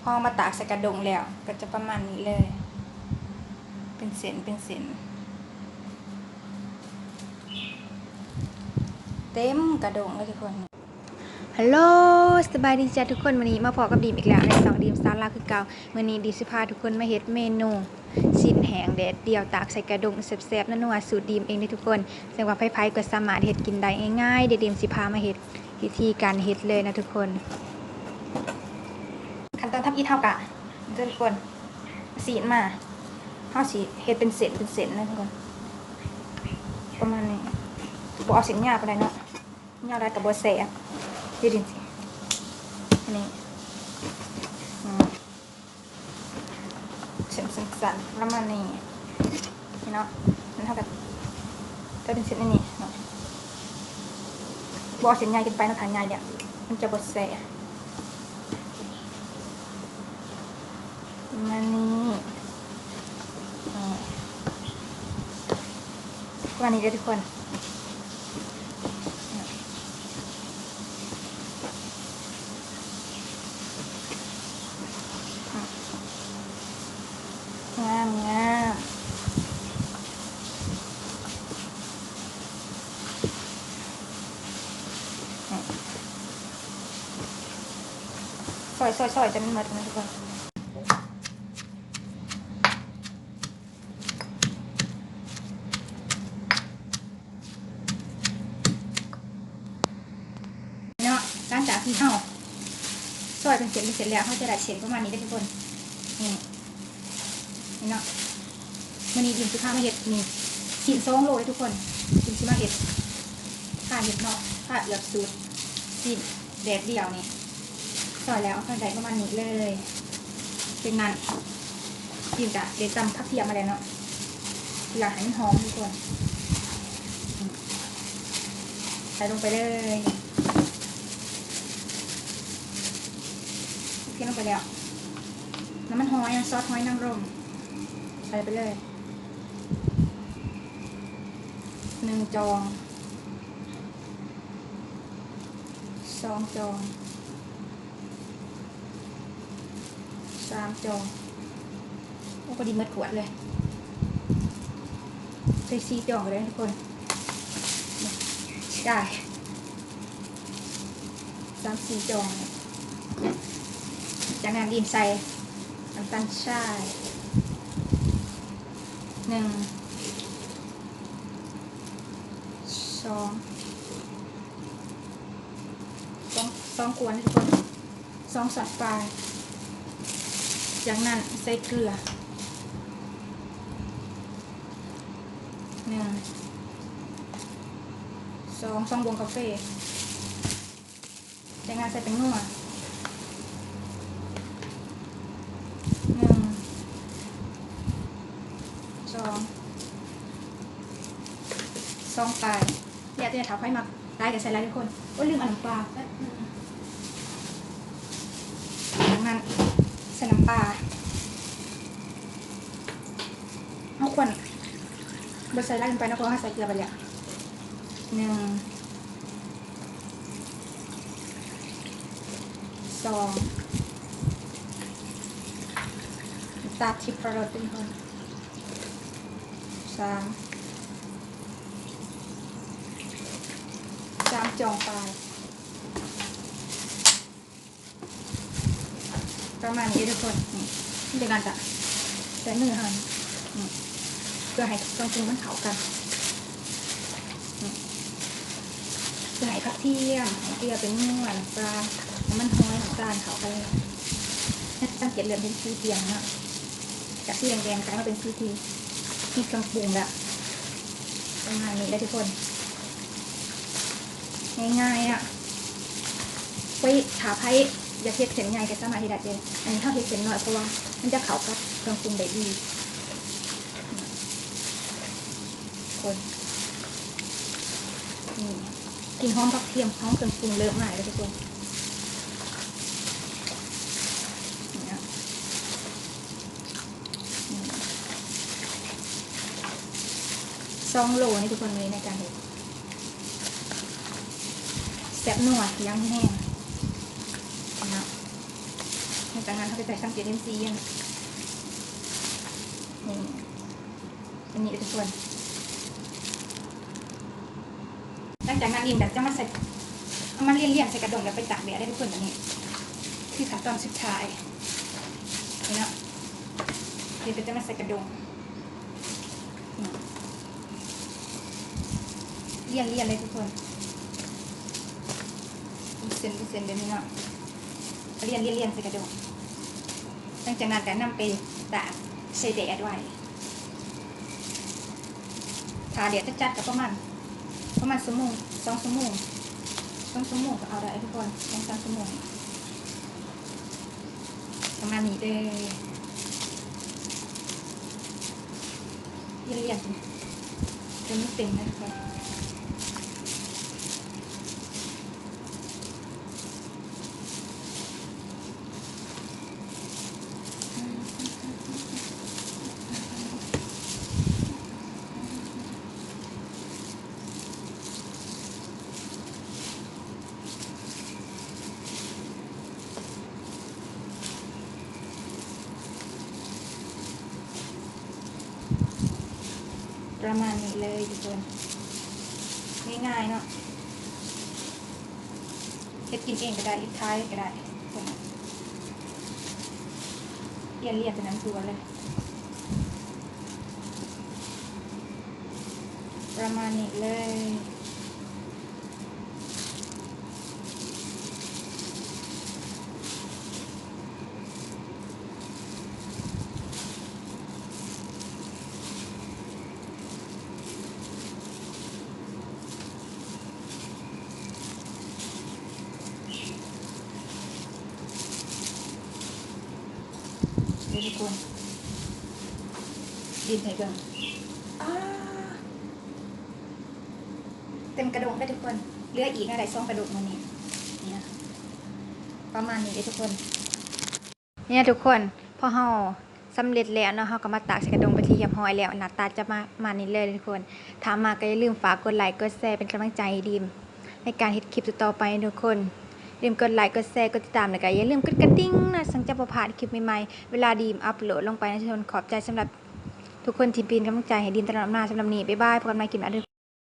ພໍເອົາມາຕາກໃສ່ກະດ້ງແລ້ວ ກໍຈະປະມານນີ້ເລີຍ ເປັນເສັ້ນເປັນເສັ້ນ ເຕັມກະດ້ງເລີຍທຸກຄົນ. ຮັລໂຫຼ ສະບາຍດີຈ້າທຸກຄົນ, ມື້ນີ້ມາພໍ້ກັບດີມອີກແລ້ວໃນຊ່ອງດີມສາວລາວຄືເກົ່າ. ມື້ນີ້ດີມຊິພາທຸກຄົນມາເຮັດເມນູຊີ້ນແຫ້ງແດດດ່ຽວຕາກໃສ່ກະດ້ງ ແຊບໆ ນົວໆ ສູດດີມເອງເດີ້ທຸກຄົນ. ເຊິ່ງວ່າໃຜໆກໍສາມາດເຮັດກິນໄດ້ງ່າຍໆເດີ້. ດີມຊິພາມາເຮັດ ວິທີການເຮັດເລີຍນະທຸກຄົນ. ຂັ້ນຕອນທຳອິດເຮົາກະ ເດີທຸກຄົນ ຊີ້ນມາ ເຮົາຊິເຮັດເປັນເສັ້ນເປັນເສັ້ນນະທຸກຄົນ ປະມານນີ້. ບໍ່ເອົາເສັ້ນຍາວປານໃດເນາະ, ຍາວຫຼາຍກໍບໍ່ແຊບ. ເຮັດຈັ່ງຊີ້ ນີ້ ອືມ ເສັ້ນສັ້ນໆ ປະມານນີ້ ນີ້ເນາະ. ແລ້ວເຮົາກໍຕັດເປັນເສັ້ນອັນນີ້ເນາະ, ບໍ່ເອົາເສັ້ນໃຫຍ່ເກີນໄປເນາະ, ຖ້າໃຫຍ່ແລ້ວມັນຈະບໍ່ແຊບ. ປະມານນີ້ ປະມານນີ້ເດີ້ທຸກຄົນ. ງາມໆ ຊອຍໆໆ ຈົນໝົດນະທຸກຄົນ. ເນາະ ຫຼັງຈາກທີ່ເຮົາຊອຍເປັນເສັ້ນເປັນເສັ້ນແລ້ວ ເຮົາຈະໄດ້ເສັ້ນປະມານນີ້ເດີ້ທຸກຄົນ. ນີ້ ນີ້ເນາະ ມື້ນີ້ດີມຊິພາມາເຮັດ ນີ້ ຊີ້ນສອງໂລເດີ້ທຸກຄົນ. ດີມຊິມາເຮັດ ພາເຮັດເນາະ ພາເອືອບສູດ ຊີ້ນແດດດ່ຽວນີ້ ຊອຍແລ້ວເອົາໄປໄດ້ປະມານນີ້ເລີຍ. ຈາກນັ້ນ ດີມກະໄດ້ຕຳຜັກທຽມມາແລ້ວເນາະ ເພື່ອໃຫ້ມັນຫອມທຸກຄົນ. ໃສ່ລົງໄປເລີຍ ເທລົງໄປແລ້ວ. ນ້ຳມັນຫອຍ ຊອດຫອຍນາງລົມ ໃສ່ໄປເລີຍ ໜຶ່ງຈອງ ສອງຈອງ ສາມຈອງ. ໂອ້ ພໍດີໝົດຂວດເລີຍ. ໃສ່ສີ່ຈອງກໍໄດ້ທຸກຄົນ ໄດ້ສາມສີ່ຈອງ. ຈາກນັ້ນດີມໃສ່ນ້ຳຕານຊາຍ ໜຶ່ງ ສອງ ສອງ ສອງຂວດນະທຸກຄົນ ສອງຊ້ອນປາຍ. ຈາກນັ້ນໃສ່ເກືອ ໜຶ່ງ ສອງ ສອງບ່ວງກາເຟ. ຈາກນັ້ນໃສ່ແປ້ງນົວ ໜຶ່ງ ສອງ ສອງປາຍ. ແລ້ວແຕ່ຖ້າໃຜມັກຫຼາຍກໍໃສ່ຫຼາຍທຸກຄົນ. ໂອ້ຍ ລືມເອົານ້ຳປາ. ຈາກນັ້ນໃສ່ນ້ຳປາ ເຮົາຄວນບໍ່ໃສ່ຫຼາຍເກີນໄປເນາະ ເພາະວ່າເຮົາໃສ່ເກືອໄປແລ້ວ. ໜຶ່ງ ສອງ ນ້ຳຕານທິບປະລົດເປັນຄົນ ສາມ ສາມຈອງປາຍ. ປະມານນີ້ເດີ້ທຸກຄົນ. ນີ້ ຈາກນັ້ນກະໃຊ້ມືເຮົານີ້ ນີ້ ເພື່ອໃຫ້ເຄື່ອງປຸງມັນເຂົ້າກັນ ນີ້ ເພື່ອໃຫ້ຜັກທຽມ ໃຫ້ເກືອ ແປ້ງນົວ ນ້ຳປາ ນ້ຳມັນຫອຍ ນ້ຳຕານເຂົ້າກັນ. ສັງເກດເລີ່ມເປັນສີປ່ຽນແລ້ວເນາະ ຈາກສີແດງໆ ກາຍມາເປັນສີທີ່ມີເຄື່ອງປຸງແລ້ວ. ປະມານນີ້ເດີ້ທຸກຄົນ. ງ່າຍໆ ເນາະ. ໄວ້ຖ້າໃຜຢາກເຮັດເສັ້ນໃຫຍ່ກໍສາມາດເຮັດໄດ້ເດ້. ອັນນີ້ເຮົາເຮັດເສັ້ນນ້ອຍ ເພາະວ່າມັນຈະເຂົ້າກັບເຄື່ອງປຸງໄດ້ດີ. ຄົນ ນີ້ ກິ່ນຫອມຜັກທຽມ ຫອມເຄື່ອງປຸງເລີ່ມມາແລ້ວທຸກຄົນ. ນີ້ເນາະ. ສອງໂລນີ້ທຸກຄົນເລີຍໃນການເຮັດ ແຊບນົວຢ່າງແຮງເນາະ. ຫຼັງຈາກນັ້ນເຮົາກໍຈະສັງເກດເຫັນສີ ອັນນີ້ ອັນນີ້ເດີທຸກຄົນ. ຫຼັງຈາກນັ້ນ ດິມກໍຈະມາໃສ່ ເອົາມາລຽນໆໃສ່ກະດ້ງ ແລ້ວໄປຕາກແດດເດີທຸກຄົນ. ອັນນີ້ຄືຂັ້ນຕອນສຸດທ້າຍ ນີ້ເນາະ. ດິມກໍຈະມາໃສ່ກະດ້ງ ນີ້ ລຽນໆເລີຍທຸກຄົນ ເປັນເສັ້ນເປັນເສັ້ນແບບນີ້ເນາະ. ລຽນໆໆໃສ່ກະດ້ງ. ຫຼັງຈາກນັ້ນກໍນຳໄປຕາກໃສ່ແດດໄວ້ ຖ້າແດດຈັດໆກໍປະມານ ປະມານຊົ່ວໂມງ ສອງຊົ່ວໂມງ ສອງຊົ່ວໂມງກໍເອົາໄດ້ທຸກຄົນ ສອງສາມຊົ່ວໂມງ ປະມານນີ້ເດີ. ລຽນໆ ຈົນມັນເຕັມເລີຍທຸກຄົນ. ປະມານນີ້ເລີຍທຸກຄົນ ງ່າຍໆເນາະ. ເຮັດກິນເອງກໍໄດ້ ເຮັດຂາຍກໍໄດ້ ລຽນໆເປັນອັນຕົວເລີຍ ປະມານນີ້ເລີຍ. ເດີທຸກຄົນ ດິນໃຫ້ເບິ່ງ ອາ ເຕັມກະດ້ງເດີທຸກຄົນ. ເຫຼືອອີກນະ ໄດ້ສອງກະດ້ງມື້ນີ້ ນີ້ນະ ປະມານນີ້ເດີທຸກຄົນ. ນີ້ນະທຸກຄົນ ພໍເຮົາສຳເລັດແລ້ວເນາະ ເຮົາກໍມາຕາກໃສ່ກະດ້ງເປັນທີ່ຮຽບຮ້ອຍແລ້ວ ໜ້າຕາຈະປະມານນີ້ເລີຍທຸກຄົນ. ຖ້າມັກກໍຢ່າລືມຝາກກົດໄລກົດແຊເປັນກຳລັງໃຈໃຫ້ດິມໃນການເຮັດຄລິບຕໍ່ໆໄປທຸກຄົນ. ຢ່າລືມກົດໄລກົດແຊ ກົດຕິດຕາມ ແລ້ວກໍຢ່າລືມກົດກະດິ່ງເນາະ ຈັ່ງຈະບໍ່ພາດຄລິບໃໝ່ໆ ເວລາດິມອັບໂຫຼດລົງໄປນະທຸກຄົນ. ຂອບໃຈສຳລັບທຸກຄົນທີ່ເປັນກຳລັງໃຈໃຫ້ດິມຕະຫຼອດມາ. ສຳລັບນີ້ ບາຍບາຍ ພົບກັນໃໝ່ຄລິບໜ້າເດີ.